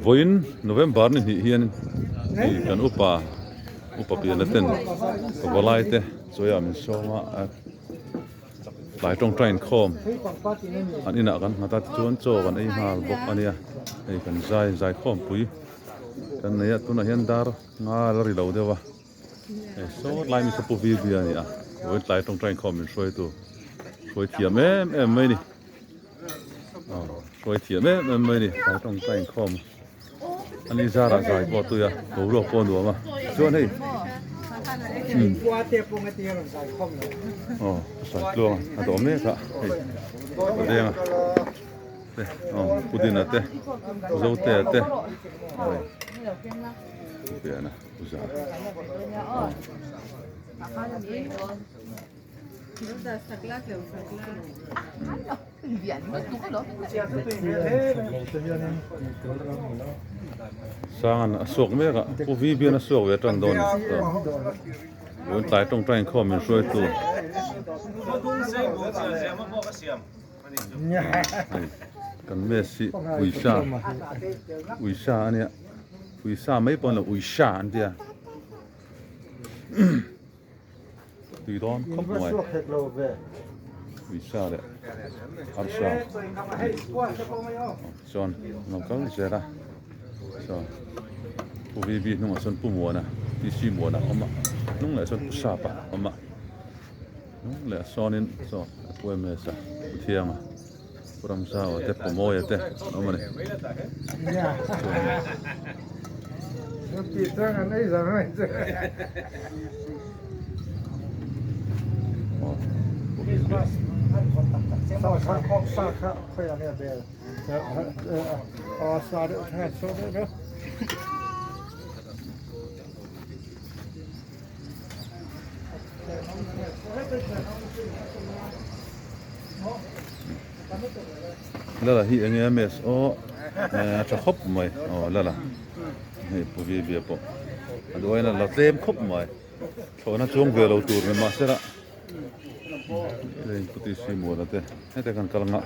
Vawiin November ni hnih hian hei kan upa upa piana ten pavalai te chawiah min sawm a tlai tawngtai inkhawm an inah kan nghat a tichuan chaw kan ei nghal bawk a nia hei kan zai zaikhawm pui kan nei a tunah hian dar nga la ri lo deuh a. Hei saw tlai mi saw pu vi vi a ni a vawiin tlai tawngtai inkhawm min hruaitu hruai thiam em em mai a ni aw hruai thiam em em mai a ni tlai tawngtai inkhawm a ni zarah zai pawh a tui a boruak pawh a nuam a chuan hei umm aw pasal tluang a dawh mek a hei a deng a te aw pu dina te zotea te hei pian a. Sangan a suak mek a Pu V bian a suak ve tan dawn a ni vawiin tlai tawngtai inkhawm min hruaitu hei kan mess hi uisa uisa a nia. Uisa mai pawh an lo uisa an tia tui dawn khawp mai uisa leh arsa chuan an lo kal zel a chuan pu VB hnungah chuan pu Muana PC Muana a awm a hnung leh chuan pu Sapa a awm a hnung leh sawnin saw pu MS a pu Thianga. Pu Ramzau te Pu Mawia te an awm a ni. Lala hi enge a mess aw a tha khawp mai aw lala hei pu vi bia pawh a duain a la tlem khawp mai thlawhna chuang ve lo tur ni mahsela hei pu ti si muala te heta kan kal ngah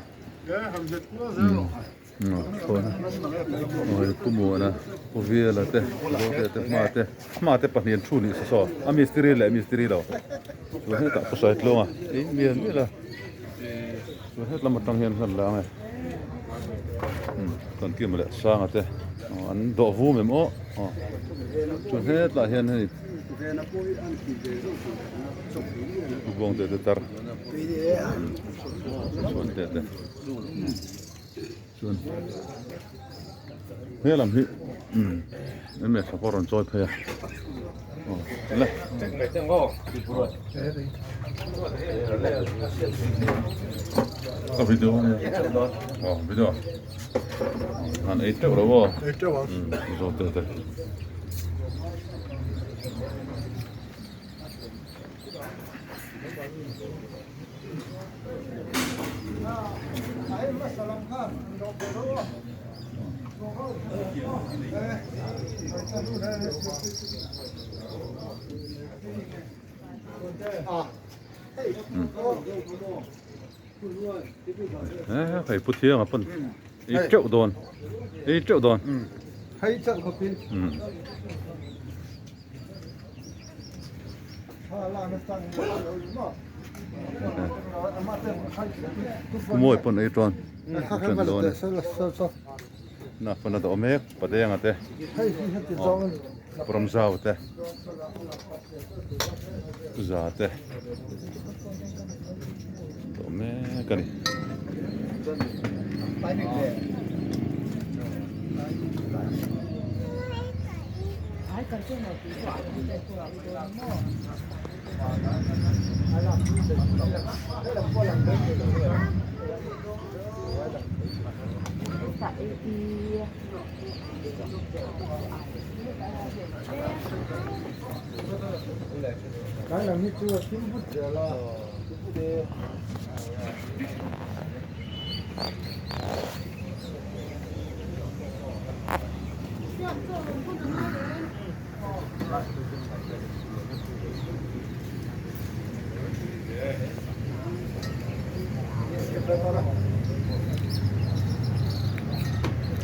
thlawhna aw hei pu muana pu viala te zote te hma te hma te pahnih an thu nih sa saw a mistiri leh mistiri lo chuan hetah pu saitluanga ei mial mial a. Chuan het lam atang hian hlan la ang e kan kim leh sanga te an dawh vum em aw aw chuan hetlai hian hei buang te te tar chuan te te chuan he lam hi enge sakawr rawn chawi phei a aw le ka video a nia aw video han ei teuh lo aw ei teuh ang zawt te te Hei pu thianga pawn ei teuh dawn ei teuh dawn hei chauh khawpin Mawi pawn ei tawn ṭan dawn e na pawn a dawh mek padenga te Ramzau te za te dawh mek a ni.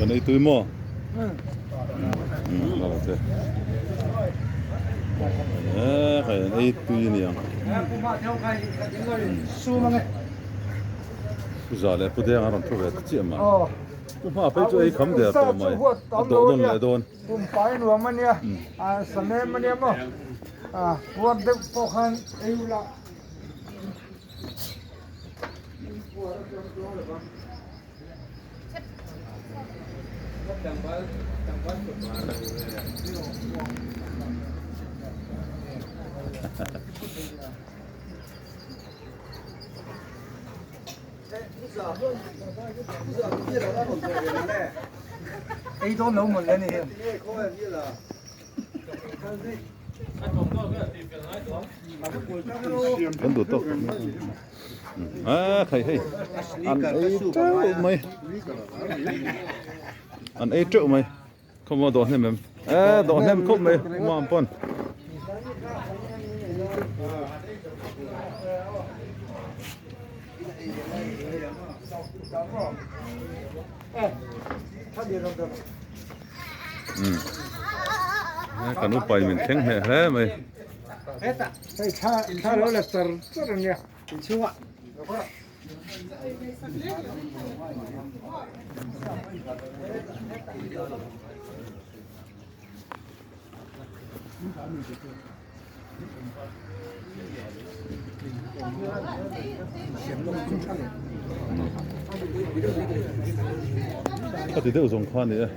Kan ei tui maw? Umm che. Eh khai an ei tui a ni ang. Pu za leh Pu Deng a rawn thu ve ta chiah mai. Pu hma phei chu ei kham der tawh mai. A dawh dawn leh dawn. Pumpai nuam a nia, sanem a nia maw? Puar deuh pawh khan ei ula. Ei dawn lo mawlh a ni heng. Kan duh tawk a khai hei an ei teuh mai an ei teuh mai khawmaw dawh hnem em e dawh hnem khawp mai mam pawn. Kan upa in min thleng hle hle mai. Hei thla thla lo la char char a nia inchhungah. Kha ti deuh zawng kha a ni e.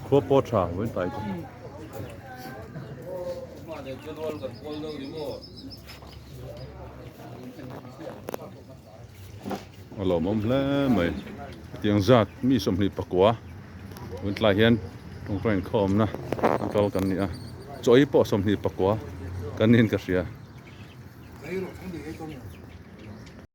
Khua pawh tha vawiin tlai chu. A lawmawm hle mai hetiang zat mi 24 vawiin tlai hian tawngtai inkhawmna an kal kan ni a chaw ei pawh 24 kan niin ka hria.